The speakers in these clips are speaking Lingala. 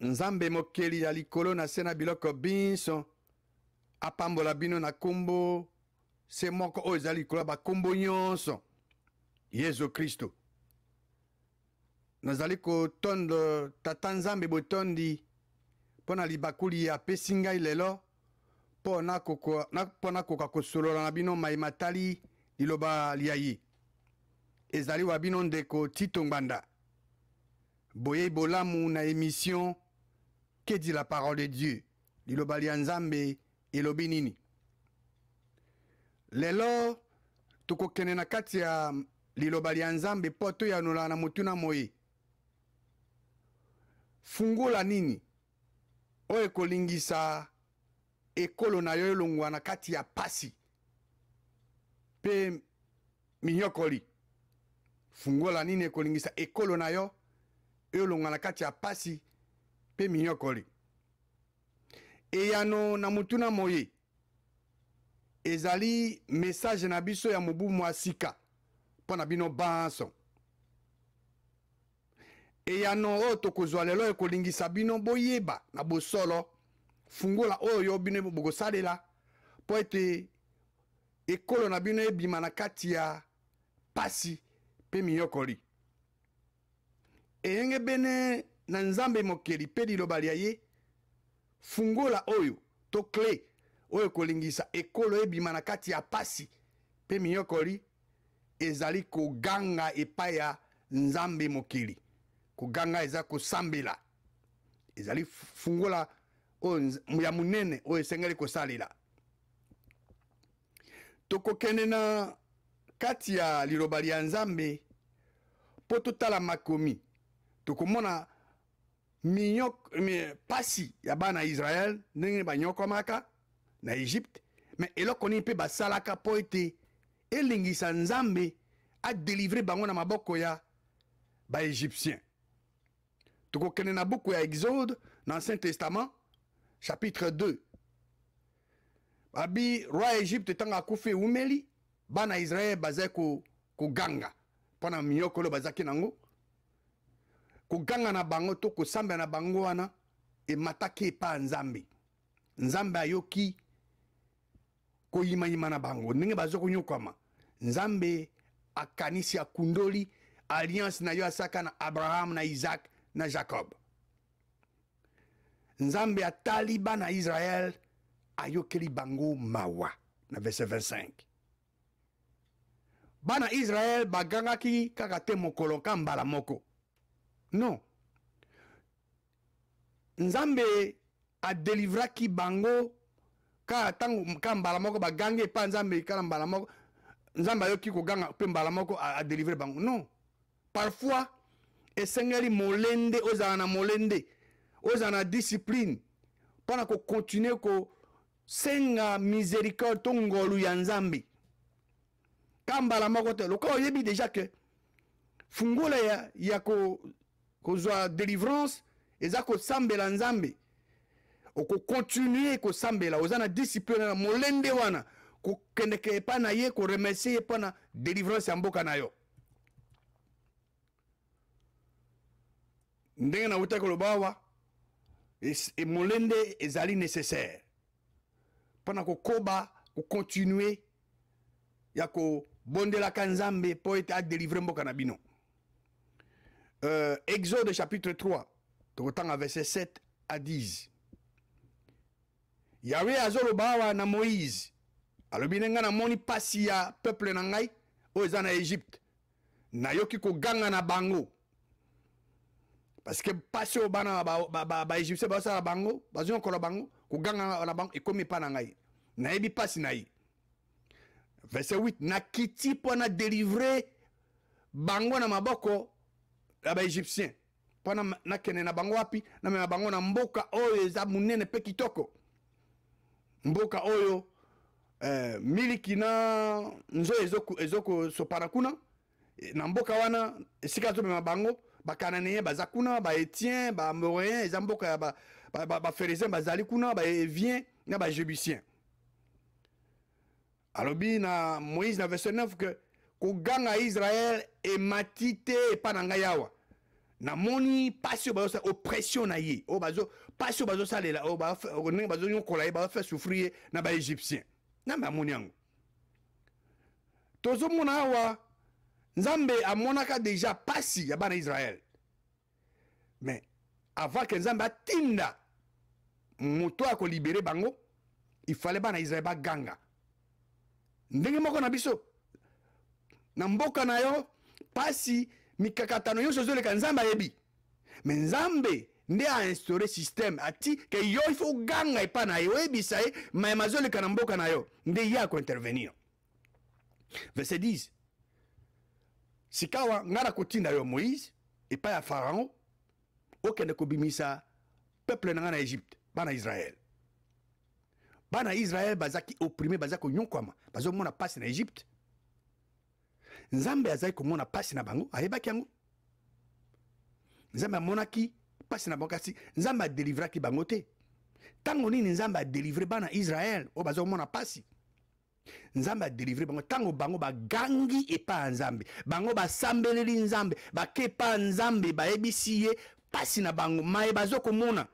Nzambe mokeli ya likolo na se na biloko binso apambola bino na kombo se moko oyo ezali likolo ya bakombo nyonso, Yezu Kristo. Nazali kotondo Tata Nzambe botondi mpo na libaku liye apesi ngai lelo mpo nakoka kosolola na bino mai matali liloba lya ye. Ezali wa bino ndeko Tito Ngbanda. Boyei bolamu na emission Que dit la parole de Dieu? Liloba lya Nzambe elobi nini? Lelo tokokende na kati ya liloba lya Nzambe mpo toyanola na motuna moye: Fungola nini oyo ekolingisa ekolo na yo elongwa na kati ya pasi mpe minyokoli? Fungola nini ekolingisa ekolo na yo elongwa na kati ya pasi mpe minyokoli? Eyano na motuna moye ezali message na biso ya mobu mwa sika mpo na bino banso. Eyano oyo tokozwa lelo ekolingisa bino boyeba na bosolo fungola oyo bino bokosalela mpo ete ekolo na bino ebima na kati ya pasi mpe miyokoli. Eyengebene na Nzambe Mokeli mpe Liloba lya ye, fungola oyo to cle oyo ekolingisa ekolo ebima na kati ya pasi mpe miyokoli ezali koganga epai ya Nzambe Mokeli. Koganga eza kosambela, ezali fungola oyo ya monene oyo esengeli kosalela. Tokokende na kati ya liloba lya Nzambe mpo totala makomi. Tokomona pasi ya bana Israel ndenge banyokwamaka na Egypte, me eloko nini mpe basalaka mpo ete elingisa Nzambe adelivre bango na maboko ya Baegyptien. Tokokende na buku ya Exode na Ancien Testament chapitre 2. Babi roi ya Egypte ntango akufi ewumeli, bana Israel bazali koganga mpo na minyokolo bazalaki nango. Koganga na bango to kosambela na bango wana emataki epai ya Nzambe. Nzambe ayoki koyimayima na bango ndenge baza konyokwama. Nzambe akanisi, akundoli alliance na yo asaka na Abraham, na Isaac, na Jacob. Nzambe atali bana Israel, ayokeli bango mawa. Na verset 25, bana Israel bagangaki kaka te mokolo ka mbala moko. Non, Nzambe adelivraki bango kaka ntango ka mbala moko bagangi epa Nzambe, kaka mbala moko Nzambe ayoki koganga mpe mbala moko adelivre bango. Non, parfois esengeli molende, ozala na molende, ozala na discipline mpo na kokontinue kosenga miséricorde to ngolu ya Nzambe ka mbala moko te. Lokola oyebi deja ke fungola ya kozwa delivrance eza kosambela Nzambe, okokontinue kosambela, oza na discipline na molende wana kokendeke epai na ye koremercie ye mpo na delivrance ya mboka na yo. Ndenge nawutaki koloba awa, molende ezali nécessaire mpo na kokoba kokontinue ya kobondelaka Nzambe mpo ete adelivre mboka na bino. Exode chapitre 3, tokotanga verset 7 à 10. Yahweh azoloba awa na Moïse, alobi ne ngai namoni pasi ya peuple na ngai oyo eza na Egypte, nayoki koganga na bango parce que pasi oyo bana baegyptien bazosala bango, bazonyokola bango, koganga na bango ekomi epa na ngai, nayebi pasi na ye. Verset 8, nakiti mpo na delivre bango na maboko ya baegyptien, mpo nakende na bango wapi? Namema bango na mboka oyo eza monene mpe kitoko, mboka oyo miliki na nzoyi ezokosopana kuna. Na mboka wana esika azomema bango, bakananéen baza kuna, baétien, baamoréen, eza mboka ya baferezien bazali kuna, baévien na bajébusien. Alobi na Moïse na verset 9 ke koganga Israel emati te epa na ngai awa. Namoni pasi oyo bazosala, oppression na ye, oyo bazo pasi oyo bazosalela, oyo ndenge bazonyokola ye, bazofaire souffrir ye na baégyptien. Nzambe amoni yango. Tozomona awa Nzambe amonaka deja pasi ya bana Israël. Mais avant que Nzambe atinda moto ya kolibere bango, il fallait bana Israël baganga. Ndenge moko na biso na mboka na yo, pasi mikakatano nyonso ezoleka, Nzambe ayebi. Mais Nzambe nde a instauré système ati ke yo il faut ganga epa na ye, oyebisa ye mayema azoleka na mboka na yo, nde ye akointervenir. Verset 10, sikawa ngai nakotinda yo Moïse epai ya Pharaon, okende kobimisa peuple na ngai na Egypte, bana Israël. Bana Israël bazaki opprimé, baza konyokwama, bazomona pasi na Egypte. Nzambe azali komona pasi na bango, ayebaki yango. Nzambe amonaki pasi na bango, kasi Nzambe adelivraki bango te. Ntango nini Nzambe adelivre bana Israël oyo baza komona pasi? Nzambe adelivre bango ntango bango bagangi epai ya Nzambe, bango basambeleli Nzambe, bake epai ya Nzambe, bayebisi ye pasi na bango, maye bazo komona.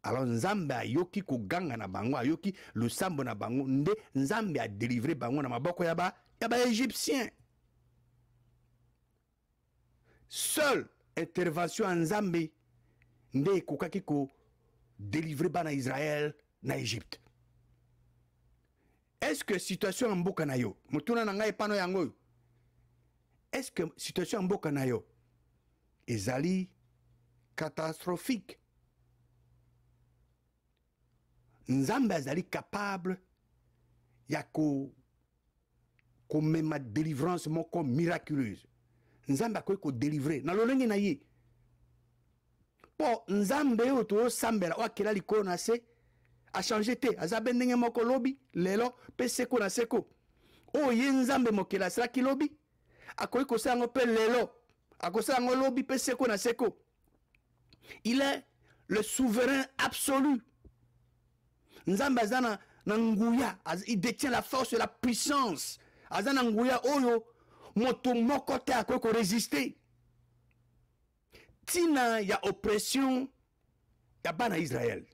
Alors Nzambe ayoki koganga na bango, ayoki losambo na bango, nde Nzambe adelivre bango na maboko ya ba ya ba Égyptien. Seule intervention ya Nzambe nde ekokaki ko délivrer bana Israël na Égypte. Est-ce que situation ya mboka na yo, motuna na ngai epano yango oyo, est-ce que situation ya mboka na yo ezali catastrophique? Nzambe azali capable ya komema délivrance moko miraculeuse. Nzambe akoki kodelivre na lolenge na ye, mpo Nzambe oyo tozosambela, oyo akela likolo na se, achange te, aza be ndenge moko lobi, lelo mpe seko na seko. Oyo ye Nzambe mokeli asalaki lobi, akoki kosala yango mpe lelo, akosala yango lobi mpe seko na seko. Il est le souverain absolu. Nzambe aza na nguya, il détient la force et la puissance. Aza na nguya oyo moto moko te akoki koresiste. Tina ya oppression ya bana Israël,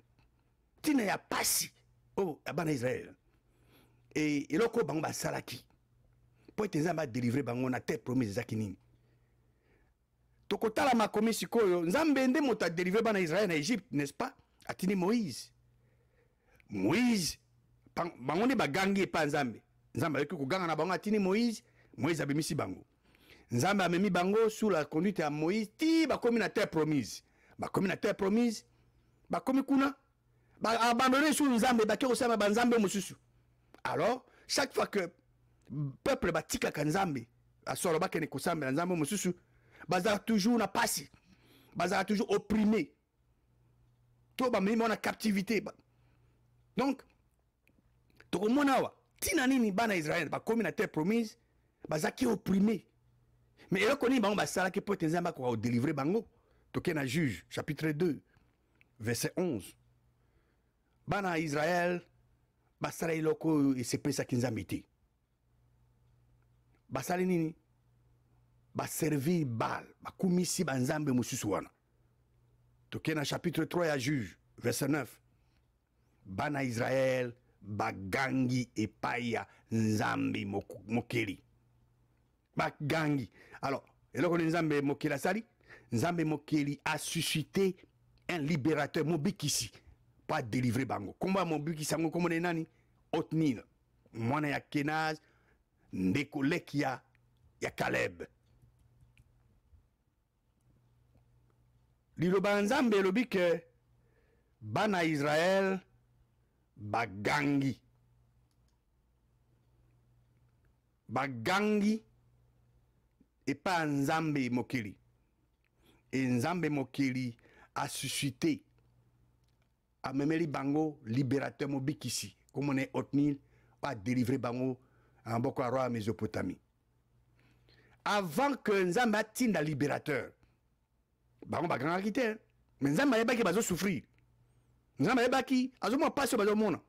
tina ya pasi oyo ya bana Israël, e eloko oyo bango basalaki mpo ete Nzambe adelivre bango na terre promise ezalaki nini? Tokotala makomi sikoyo. Nzambe nde moto adelivre bana Israël na Egypte, n'est-ce pas? Atindi Moïse. Moïse, bango nde bagangi epa Nzambe. Nzambe ayoki koganga na bango, atindi Moïse. Moïse abimisi bango. Nzambe amemi bango sous la conduite ya Moïse ti bakomi na terre promise. Bakomi na terre promise, bakomi kuna, ba abandonné sous Nzambe, bake kosala ba Nzambe mosusu. Alors, chaque fois que peuple batikaka Nzambe, asolo bakende kosambela Nzambe mosusu, bazala toujours na pasi, bazala toujours opprimé, to bamemi bango na captivité. Donc tokomona awa ntina nini bana Israël bakomi na terre promise, bazalaki opprimé. Mais eloko nini bango basalaki mpo ete Nzambe akoka kodelivre bango? Toke na Juge chapitre 2 verset 11. Bana ya Israël basala eloko oyo esepesaki Nzambe te. Basali nini? Baservir Baal, bakumisi banzambe mosusu wana. Toke na chapitre 3 ya Juge verset 9. Bana Israël bagangi epai ya Nzambe mokeli. Bagangi. Alors, eloko nini Nzambe mokeli asali? Nzambe mokeli a suscité un libérateur, mobikisi, po adélivrer bango. Kombo ya mobikisi yango kombo na ye nani? Otniel, mwana ya Kenaz, ndeko leki ya Caleb. Liloba ya Nzambe elobi ke bana Israël bagangi. Bagangi epai ya Nzambe mokeli. E Nzambe mokeli a suscité, amemeli bango libérateur, mobikisi, kombo na ye Otniel, oyo adelivre bango na maboko ya roi ya Mésopotamie. Avant que Nzambe atinda libérateur, bango bagangaki te, mais Nzambe ayebaki bazo souffrir. Nzambe ayebaki azomona pasi oyo bazomona.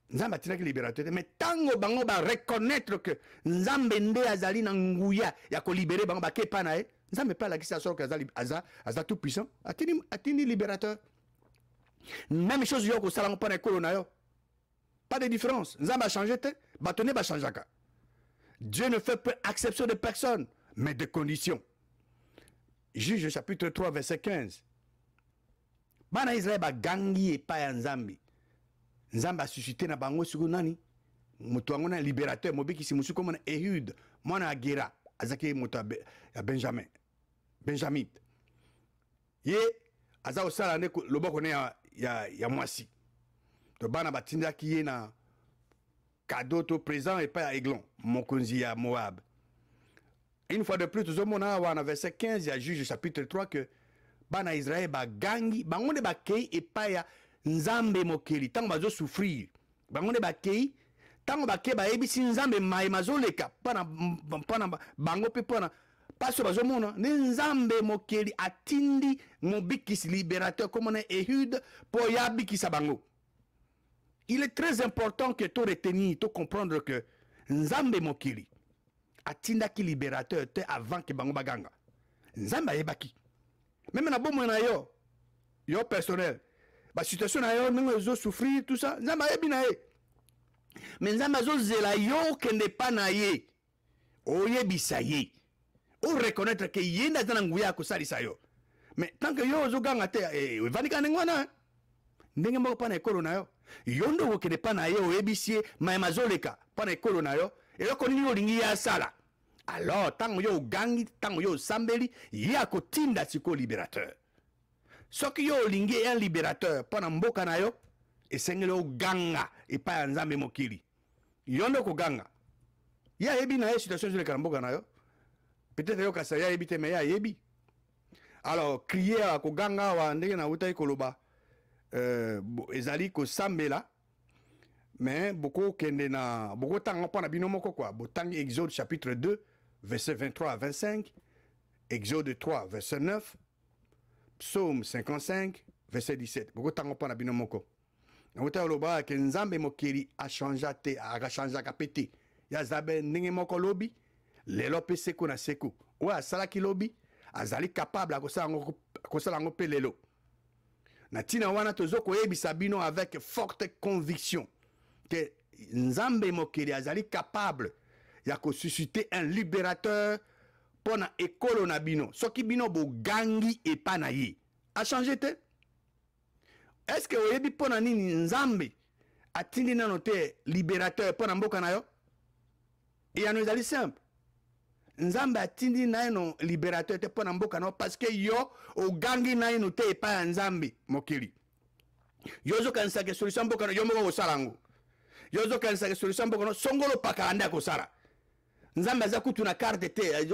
Nzambe atindaki libérateur te, mais tango bango ba reconnaître que Nzambe nde azali na nguya ya kolibere bango, bake epai na ye. Nzambe mpe alakisi ya solo ke aza, aza, aza tout puissant, atindi, atindi libérateur. Même chose yo okosala yango mpo na ekolo na yo. Pas de différence. Nzambe a changé te, bato nde bachangeaka. Dieu ne fait pas exception de personne, mais de conditions. Juge chapitre 3 verset 15. Bana Israël bagangi epai ya Nzambe. Nzambe asuscite na bango sikoyo nani? Moto yango na libérateur, mobikisi mosusu komona Ehud, mwana ya Gera, azalaki moto ya Benjamin, Benjamite. Ye aza kosala nde loboko ne ya, ya, ya mwasi. To bana batindaki ye na cadeau to présent epai ya Eglon, mokonzi ya Moab. Une fois de plus, tozomona awa na verset 15 ya Juge chapitre 3 que bana Israël bagangi, bango nde bakei epai ya Nzambe mokeli ntango bazosouffrir, bango nde bakei. Ntango bakei, bayebisi Nzambe maye mazoleka mpona bango mpe mpona mpasi oyo bazomona. Nde Nzambe mokeli atindi mobikisi, libérateur, komona Ehud, mpo ya abikisa bango. Il est très important que to retenir, to comprendre que Nzambe mokili atindaki libérateur te avant ke bango baganga. Nzambe ayebaki. Même na bomoi na yo, yo personnel, basituation na yo ndenge ozosouffrir, tout ça, Nzambe ayebi na ye, mais Nzambe azozela yo okende pa na ye, oyebisa ye, oreconnaître ke ye nde aza na nguya ya kosalisa yo. Mais tant que yo ozoganga te, evandi kaka ndenge wana. Ndenge moko mpa na ekolo na yo, yo nde okokende mpa na ye, oyebisi ye mayema azoleka mpa na ekolo na yo, eloko nini olingi ye asala. Alors ntango yo ogangi, ntango yo osambeli, ye akotinda sikoyo libérateur. Soki yo olingi un libérateur mpo na mboka na yo, esengeli oganga epai ya Nzambe mokili. Yo nde okoganga. Ye ayebi na ye situation ezoleka na mboka na yo. Peut-être yo kasi ye ayebi te, mais ye ayebi. Alors crier awa, koganga awa, ndenge nautaki koloba, ezali kosambela. Mais bokokende na bokotanga mpo na bino moko kwa. Botangi Exode chapitre 2 verset 23 à 25, Exode 3 verset 9, Psaume 55 verset 17. Bokotanga mpo na bino moko. Nauta koloba ke Nzambe mokeli achangea te, akachangeaka mpe te. Ye aza be ndenge moko lobi, lelo mpe seko na seko. Oyo asalaki lobi azali capable akosala yango mpe lelo. Na ntina wana tozo koyebisa bino avec forte conviction ke Nzambe mokeli azali capable ya kosusciter un libérateur mpo na ekolo na bino soki bino bogangi epa na ye. Achange te. Est-ce que oyebi mpo na nini Nzambe atindi nano te libérateur mpo na mboka na yo? Eyano ezali simple: Nzambe atindi naino libérateur te mpo na mboka na yo parce que yo ogangi naino te epai ya Nzambe mokili. Yo ozokanisaka solution mboka na yo moko kosala yango. Yo ozokanisaka solution mboka na songolo pakala nde akosala. Nzambe aza kutu na carte te,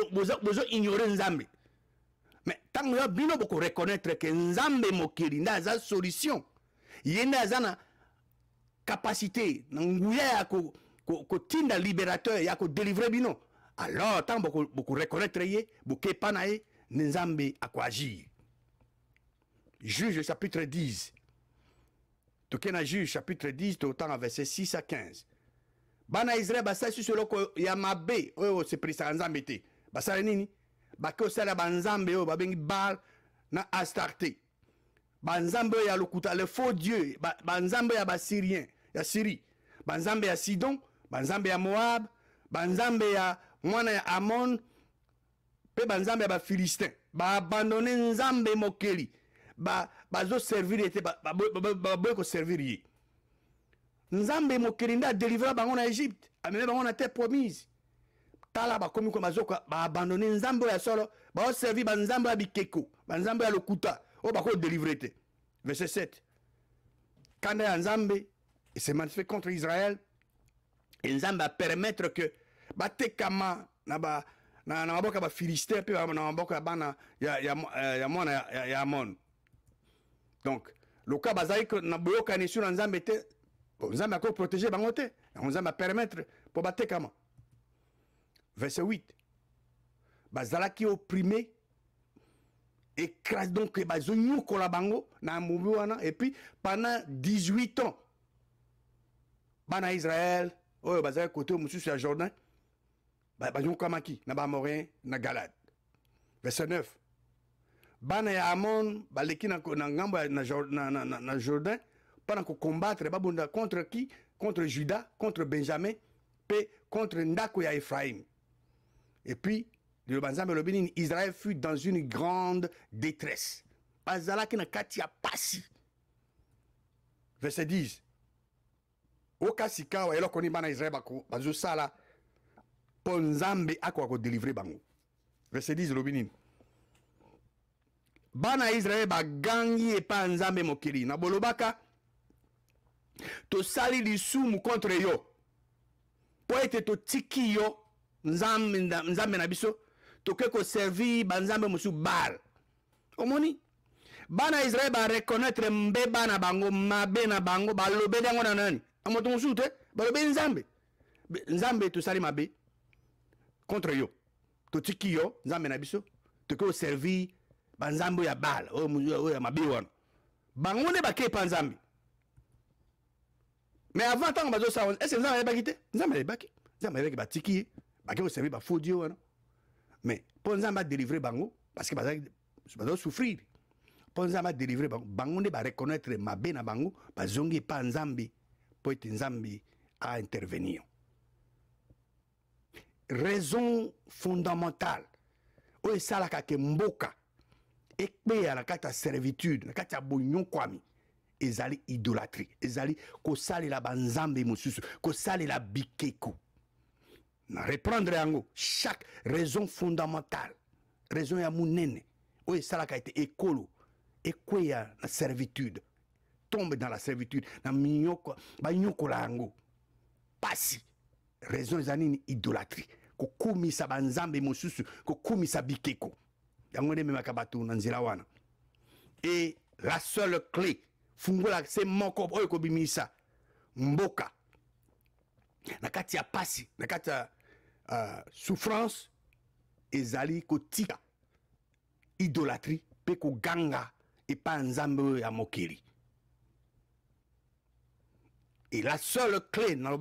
bozo ignore Nzambe. Mais ntango yo bino bokoreconnaître ke Nzambe mokili nde aza solution, ye nde aza na capacité, na nguya ya kotinda libérateur ya kodélivre bino, alors ntango bokoreconnaître ye, bokepa na ye, nde Nzambe akoagir. Juge chapitre 10. Toke na Juge chapitre 10, totanga verset 6 à 15. Bana Israel basali susu eloko ya mabe oyo osepelisaka Nzambe te. Basali nini? Bake osala banzambe oyo babengi Baal na Astarte, banzambe oyo ya lokuta, le faux dieu, banzambe ya Basyrien ya Syrie, banzambe ya Sidon, banzambe ya Moab, banzambe ya mwana ya Amon mpe banzambe ya Bafilistin. Baabandonne Nzambe mokeli, bazoservir ye te, baboyi koservir ye. Nzambe mokeli nde adelivra bango na Egypte, amemi bango na terre promise. Tala, bakomi ko bazoka baabandonne Nzambe oyo ya solo, baoservir banzambe ya bikeko, banzambe ya lokuta oyo bakodelivre te. Verset 7: kanda ya Nzambe se manifeste contre Israël e Nzambe apermettre que batekama na maboko ya Bafilistin mpe na maboko ya bana ya mwana ya Amon. Donc loka bazali na boyokani su na Nzambe te, Nzambe akoprotege bango te. Yango Nzambe apermettre mpo batekama. Verset 8: bazalaki opprimé, écrasé, donc bazonyokola bango na mobu wana. Et puis pendant 18 ans, bana Israël oyo bazalaki kote mosusu ya Jordan banyokamaki na Baamoréen na Galade. Verset 9. Bana ya Amon baleki na, na ngambo ya na, na, na, na, na Jourdain mpo na kocombattre, babunda contre qui? Contre Juda, contre Benjamin mpe contre ndako ya Ephraim. Et puis liloba Nzambe elobi nini? Israël fut dans une grande détresse. Bazalaki na kati ya pasi. Verset 10. Oka sikawa eloko nini bana Israël bazosala mpo Nzambe akoka kodelivre bango. Verset 10 elobi nini? Bana ya Israël bagangi epai ya Nzambe mokili na bolobaka, tosali lisumu contre yo mpo ete totiki yo Nzambe, Nzambe na biso, toke koservir banzambe mosusu Baal. Omoni, bana ya Israël ba reconnaître mbeba na bango, mabe na bango, balobeli yango na nani? Na moto mosusu te, balobeli Nzambe. Nzambe, tosali mabe contre yo, totiki yo Nzambe na biso, toke koservir banzambe oyo ya Baal, oyo ya mabe wana. Bango nde bakei pa Nzambe. Mais avant ntango bazosala, est-ce que Nzambe ayebaki te? Nzambe ayebaki. Nzambe ayebaki batiki ye, bakei koservir ba faux dieu wana. Mais mpo Nzambe adelivre bango, parce que bazalaki bazosouffrir, mpo Nzambe adelivre bango, bango nde bareconnaitre mabe na bango, bazongi epa Nzambe mpo ete Nzambe aintervenir. Raison fondamentale oyo esalaka ke mboka ekpeya na kati ya servitude, na kati ya bonyokwami, ezali idolatrie, ezali kosalela banzambe mosusu, kosalela bikeko. Na reprendre yango, chaque raison fondamentale, raison ya monene oyo esalaka ete ekolo ekweya na servitude, tombe dans la servitude, na minyoko, banyokola yango pasi, raison eza nini? Idolatrie, kokumisa banzambe mosusu, kokumisa bikeko. Yango nde ememaka bato na nzela wana. Et la seule clé, fungola se moko oyo ekobimisa mboka na kati ya pasi, na kati ya souffrance, ezali kotika idolatrie mpe koganga epai ya Nzambe oyo ya mokili. Et la seule clé, na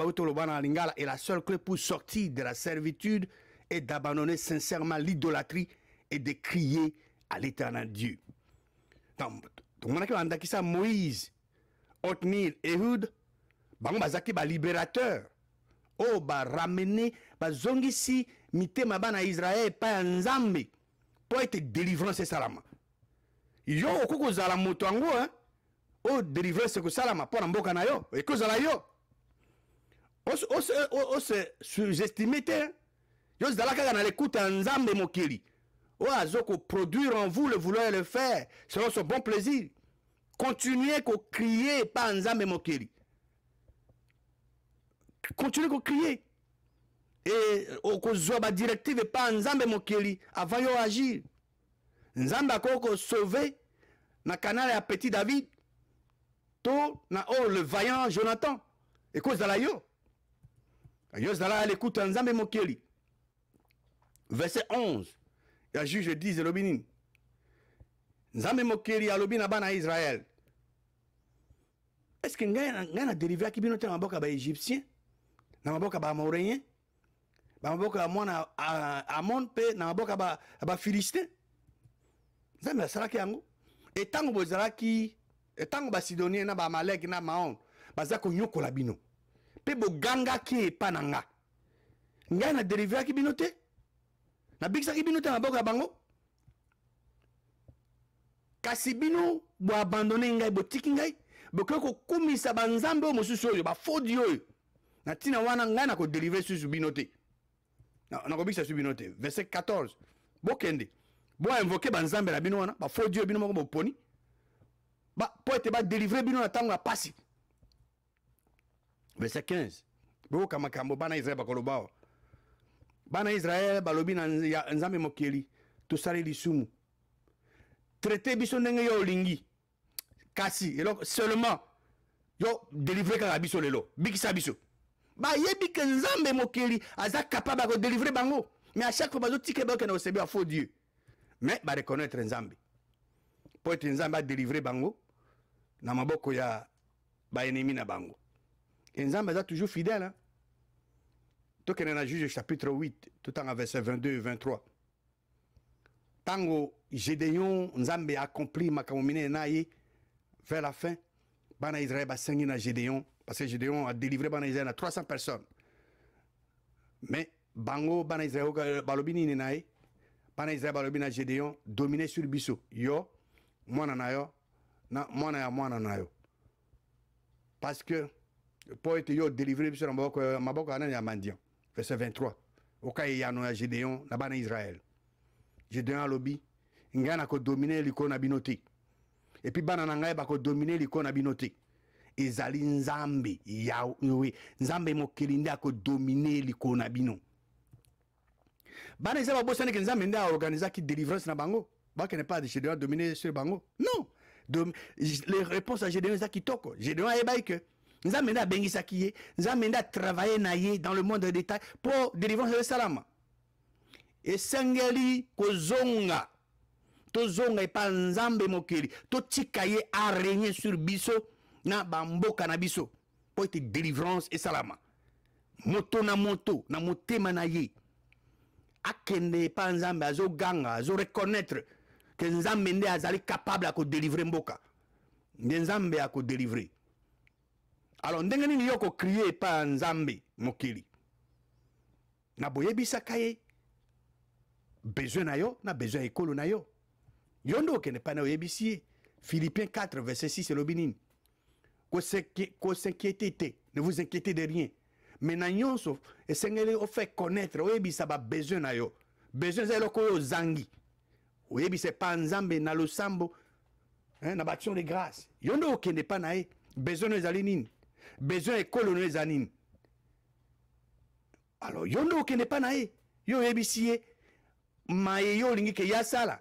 lingala, et la seule clé pour sortir de la servitude est d'abandonner sincèrement l'idolâtrie et de crier à l'Éternel Dieu. Donc, tomonaki bandakisa Moïse, Othniel, Ehud, bango bazalaki ba libérateur oyo baramene, bazongisi mitema bana Israël epai ya Nzambe mpo ete délivrance esalama. Yo okoki kozala moto yango, hein? Oyo délivrance ekosalama mpo na mboka na yo, ekozala yo. Ose sous-estime te. Yo ozala kaka na l'écoute ya Nzambe mokili oyo azo koproduire en vous le vouloir et le faire selon son bon plaisir. Continuez kocrier epa ya Nzambe mokili, continuez kocrier e okozwa badirective epa ya Nzambe mokili avant yo agir. Nzambe akoki kosauve na canal ya petit David to na oyo le vaillant Jonathan, ekozala yo. Yo ozala ya l'écoute ya Nzambe mokeli. Verset 11 ya Juge 10 elobi nini? Nzambe mokeli alobi na bana ya Israël, est-ce que ngai na delivraki bino te na maboko ya baégyptien, na maboko ya baamoréen, na maboko ya mwana Amon mpe na maboko ya bafilistin? Nzambe asalaki yango. Etango bozalaki, etango basidonien na baamalek na Maon baza konyokola bino mpe bogangaki epa na nga, ngai na delivraki bino te, nabikisaki bino te na maboko ya bango? Kasi bino boabandone ngai, botiki ngai, bokoki kokumisa banzambe oyo mosusu, oyo bafodi oyo. Na ntina wana ngai nakodelivre susu bino te, nakobikisa susu bino te. Verset 14: bokende, boinvoke banzambe na bino wana, bafodi oyo bino moko boponi, mpo ete badelivre bino na ntango ya pasi. Verset 15, boyoka makambo bana Israele bakoloba awa. Bana Israele balobi na Nzambe mokeli: tosali lisumu, traite biso ndenge yo olingi, kasi eloko seulement yo délivre kaka biso lelo, bikisa biso. Bayebi ke Nzambe mokeli aza capable ya kodelivre bango, mais à chaque fois bazotika, bakende kosebi ya faux dieu. Mais bareconnaître Nzambe mpo ete Nzambe adelivre bango na maboko ya baennemi na bango. E Nzambe aza toujours fidèle, hein? Tokende na Juge chapitre 8, totanga verset 22 et 23. Ntango Gedeon, Nzambe accompli makambo minene na ye, vers la fin, bana Israël basengi na Gedeon, parce que Gedeon a délivré bana Israël na 300 personnes. Mais bango bana Israël balobi nini na ye? Bana Israël balobi na Gedeon, dominer sur biso, yo, mwana na yo, na mwana ya mwana na yo. Parce que po ete yo délivrer biso na maboko ya nani? Ya Madian. Verset 23, oka eyano ya Gedeon na bana Israël. Gedeon alobi: ngai nakodomine likolo na bino te, et puis bana na ngai bakodomine likolo na bino te. Ezali Nzambe Yawe, Nzambe mokeli nde akodomine likolo na bino. Bana eza babosani ke Nzambe nde aorganizaki délivrance na bango. Bakende pas Gédéon dominer sur bango? Non. Les réponses à Gédéon eza kitoko. Gédéon ayebaki ke Nzambe nde abengisaki ye, Nzambe nde atravaille na ye dans le monde de détail mpo délivrance esalama. Esengeli kozonga, tozonga epa Nzambe mokeli, totika ye arégner sur biso na bamboka na biso mpo ete délivrance esalama. Moto na moto na motema na ye akende epa Nzambe, azoganga, azoreconnaître ke Nzambe nde azali capable ya kodélivre mboka, nde Nzambe akodélivre. Alors ndenge nini yo kocrier epa ya Nzambe mokili? Na boyebisaka ye besoin na yo na besoin ya ekolo na yo. Yo nde okende epai na oyebisi ye. Philippiens 4 verset 6 elobi nini? Kos'inquiéter te, ne vous inquiétez de rien, mais na nyonso esengeli ofaire connaître, oyebisa babesoin na yo. Besoin eza eloko oyo ozangi, oyebisa epa Nzambe na losambo, na baaction de grâce. Yo nde okende epa na ye. Besoin no ezali nini? Besoin ekolo no eza nini? Alors yo nde okende epa na ye, yo oyebisi ye maye yo olingi ke ye asala.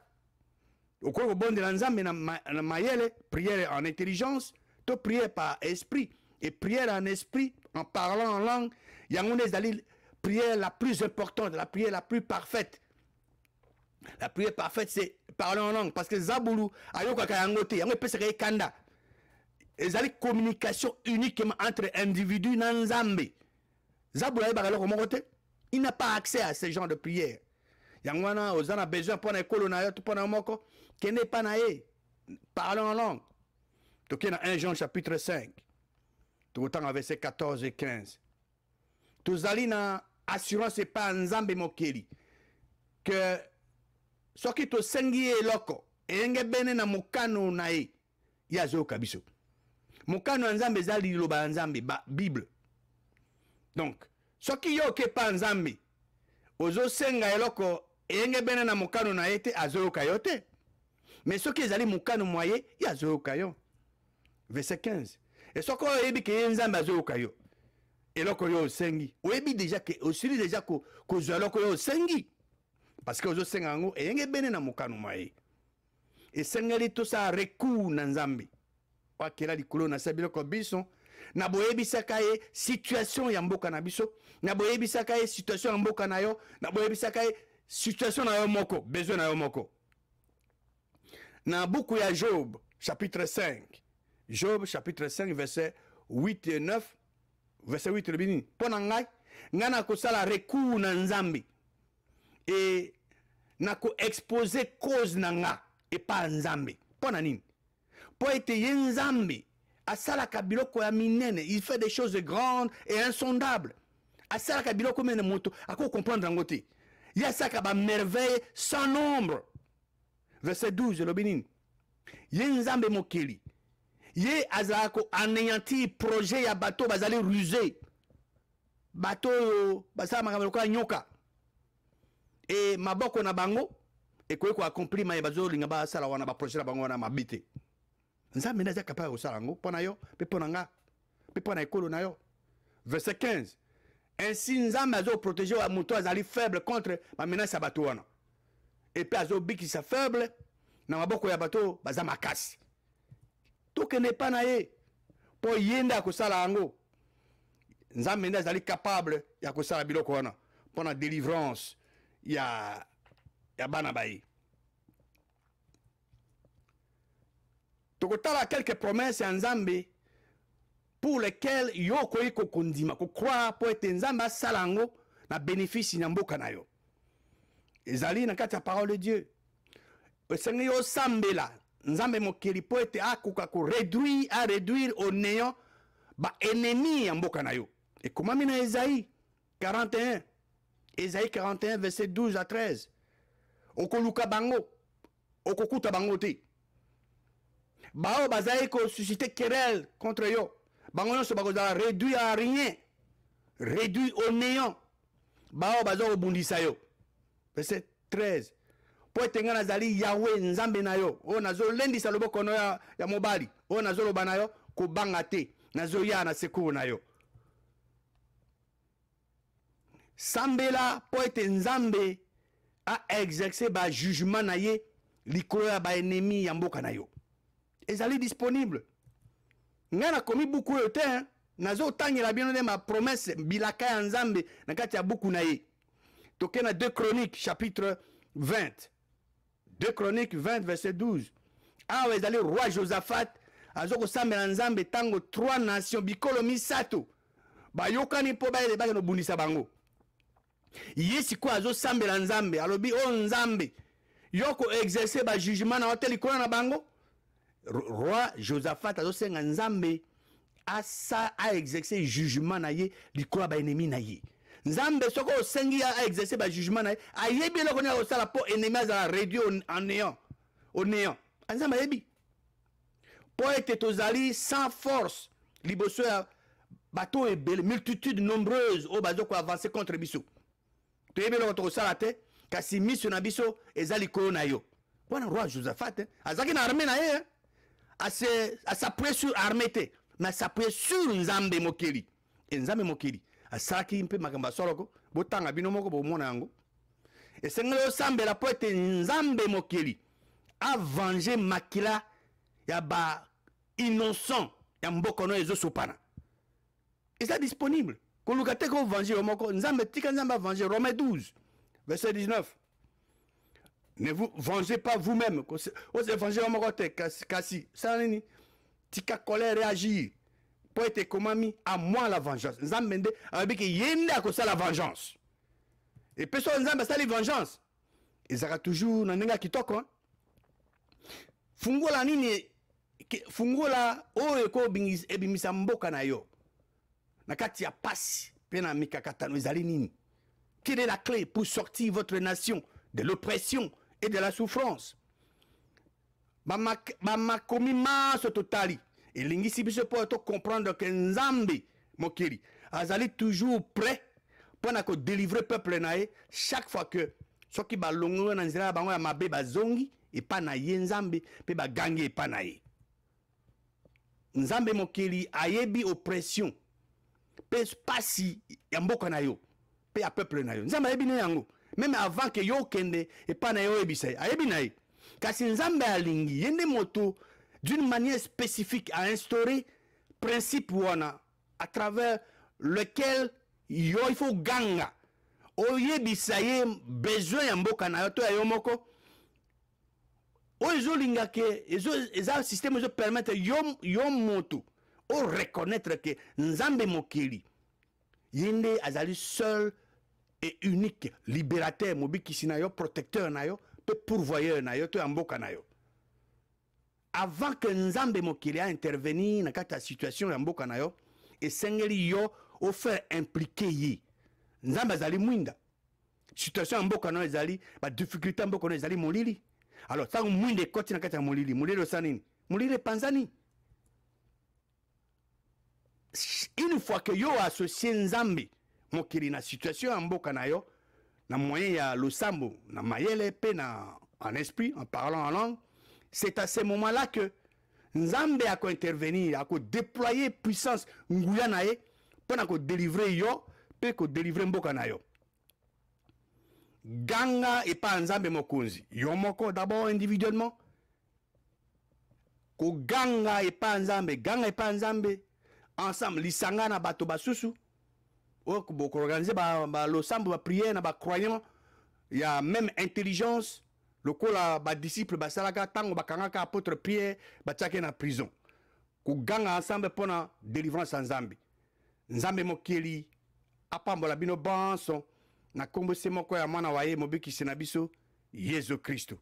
Okoki kobondela Nzambe na mayele, prière en intelligence to prière par esprit. Et prière en esprit, en parlant en langue, yango nde ezali prière la plus importante, la prière la plus parfaite. La prière parfaite, c'est parler en langue, parce que zabulu ayokaka yango te, yango epesaka ye kanda. Ezali communication uniquement entre individu na Nzambe. Zabulu ayebaka eloko moko te, il n'a pas accès à ce genre de prière. Yango wana, oza na besoin mpo na ekolo na yo to mpo na yo moko, kende epa na ye, parle en langue. Tokei na 1 Jean chapitre 5, tokotanga verset 14 et 15. Tozali na assurance epai ya Nzambe mokeli ke soki tosengi ye eloko eyenge bene na mokano na ye, ye azoyoka biso. Mokano ya Nzambe eza liloba ya Nzambe, ba Bible. Donc soki yo oke epai ya Nzambe, ozosenga eloko eyenge bene na mokano na ye te, azoyoka yo te. Mais soki ezali mokano mwa ye, ye azoyoka yo. Verset 15: e soki oyo oyebi ke ye Nzambe azoyoka yo, eloko oyo osengi, oyebi déjà ke osili déjà kozwa eloko oyo osengi, parce que ozosenga yango eyenge bene na mokano mwa ye. Esengeli tosala recours na Nzambe oyo akela likolo na se biloko biso, na boyebisaka ye situation ya mboka na biso, na boyebisaka ye situation ya mboka na yo, na boyebisaka ye situation na yo moko, besoin na yo moko. Na buku ya Job chapitre 5, Job chapitre 5 verset 8 et 9, verset 8 elobi nini? Mpo na ngai, ngai nakosala recours na Nzambe e nakoexpose cause na nga epa ya Nzambe. Mpo na nini? Mpo ete ye Nzambe asalaka biloko ya minene, il fait des choses grandes et insondables. Asalaka biloko minene, moto akoki comprendre yango te. Ye asalaka bamerveille sans nombre. Verset 12 elobi nini? Ye Nzambe mokeli, ye azalaka koanéantir projet ya bato bazali ruse, bato oyo basala makambo lokola nyoka, e maboko na bango ekoki koaccomplir maye bazolinga basala wana, baprojet na bango wana mabe te. Nzambe nde aza capable ya kosala yango mpo na yo mpe mpo na nga mpe mpo na ekolo na yo. Verset 15: ainsi Nzambe azoprotéger moto azali faible contre bamenace ya bato wana, et puis azobikisa faible na maboko ya bato baza makasi. Tokende epa na ye mpo ye nde akosala yango. Nzambe nde azali capable ya kosala biloko wana mpo na délivrance ya bana baye. Tokotala quelques promesses ya Nzambe pour lesquelles yo okoki kokondima, kocroire, mpo ete Nzambe asala yango na bénéfice na mboka na yo. Ezali na kati ya parole de Dieu. Esengeli osambela Nzambe mokeli mpo ete akoka ko réduire, a réduire au néant ba ennemis ya mboka na yo. Ekomami na Esaïe 41, Esaïe 41 verset 12 à 13. Okoluka bango, okokuta bango te. Baoyo bazali ko susciter querelle contre yo, bango nyonso bakozala réduit à rien, réduit au néant. Baoyo baza kobundisa yo. Verset 13. Mpo ete ngai nazali Yawe Nzambe na yo, oyo nazolendisa loboko na yo ya mobali, oyo nazoloba na yo, kobanga te, nazoya na secours na yo. Sambela mpo ete Nzambe a exercer ba jugement na ye likolo ya ba ennemis ya mboka na yo. Ezali disponible. Ngai nakomi buku oyo te, hein? Nazotangela bino nde ma promesse, bilaka ya Nzambe na kati ya buku na ye. Toke na 2 Chroniques chapitre 20. 2 Chroniques 20 verset 12. Awa ezali roi Josaphat azo kosambela Nzambe tango trois nations bikolo misato bayokani mpo bakende kobundisa bango. Ye sikoyo azosambela Nzambe, alobi o Nzambe, yo ko exercer ba jugement na yo te likolo na bango. Roi Josaphat azosenga Nzambe asa a exercer jugement na ye likolo ya ba ennemi na ye. Nzambe soki osengi a exercer ba jugement na ye, ayebi eloko nini akosala mpo ennemi azala réduit en néant, au néant. Nzambe ayebi mpo ete tozali sans force liboso ya bato oyo ebele, multitude nombreuse oyo bazo ko avancer contre biso. Toyebi eloko tokosala te, kasi miso na biso eza likolo na yo. Wana roi Josaphat, hein, azalaki na armée na ye, hein. As'appuyer sur armée te, mais as'appuyer sur Nzambe mokeli. E Nzambe mokeli asalaki mpe makambo ya soloko, botanga bino moko bomona yango. Esengeli osambela mpo ete Nzambe mokeli avenger makila ya ba innocent ya mboka no ezosopana. Eza disponible. Koluka te ko venger yo moko. Nzambe, tika Nzambe avenger. Romains 12 verset 19. Ne vous vengez pas vous-même. Ose venger yo moko te, kasi sala nini? Tika colère réagir. Po ete ekomami à moi la vengeance. Nzambe nde alobi ke ye nde akosala vengeance. Et pe soki Nzambe asali vengeance, ezalaka toujours na ndenge ya kitoko, hein? Fungola nini? Fungola oyo ebimisa mboka na yo na kati ya pasi pe na mikakatano ezali nini? Quelle est la clé pour sortir votre nation de l'oppression et de la souffrance? Bamakomi manso totali elingisi biso mpo to comprendre que Nzambe mokili azali toujours prêt mpo na kodélivrer peuple na ye chaque fois que soki balongoli na nzela ya bango ya mabe, bazongi epa na ye Nzambe mpe bagangi epa na ye. Nzambe mokili ayebi oppression mpe pasi ya mboka na yo mpe ya peuple na yo. Nzambe ayebi ne yango même avant que yo okende epa na ye oyebisa ye, ayebi na ye. Kasi Nzambe alingi ye nde moto d'une manière spécifique a instauré principe wana à travers lequel yo il faut ganga oyebisa ye besoin ya mboka na yo to ya yo moko oyo ezolinga ke eza système ezo permettre yo moto o reconnaître ke Nzambe mokili ye nde azali seul et unique libérateur, mobikisi na yo, protecteur na yo pe pourvoyeur na yo to ya mboka na yo. Avant que Nzambe mokili a intervenir na kati ya situation ya mboka na yo, esengeli yo o faire impliquer ye. Nzambe azali mwinda. Situation ya mboka na yo ezali, ba difficulté ya mboka na yo ezali molili. Alors ntango mwinda ekoti na kati ya molili, molili osala nini? Molili epanzani. Une fois que yo associé Nzambe mokili na situation ya mboka na yo, na moyen ya losambo, na mayele pe na en esprit, en parlant en langue, c'est à ce moment-là que Nzambe ako intervenir, ako déployer puissance nguya na ye mpo na ko délivrer yo pe ko délivrer mboka na yo. Ganga epa Nzambe mokonzi, yo moko d'abord individuellement, koganga epa Nzambe, ganga epa Nzambe ensemble, lisanga na bato basusu oyo bokoorganize ba losambo, ba prière na ba croyants ya même intelligence lokola ba disciples basalaka ntango bakangaka apôtre Pierre, batiaki na prison. Koganga ensemble mpona délivrance ya Nzambe. Nzambe mokeli apambola bino banso na nkombo se moko ya mwana wa ye mobikisi na biso Yesu Kristo.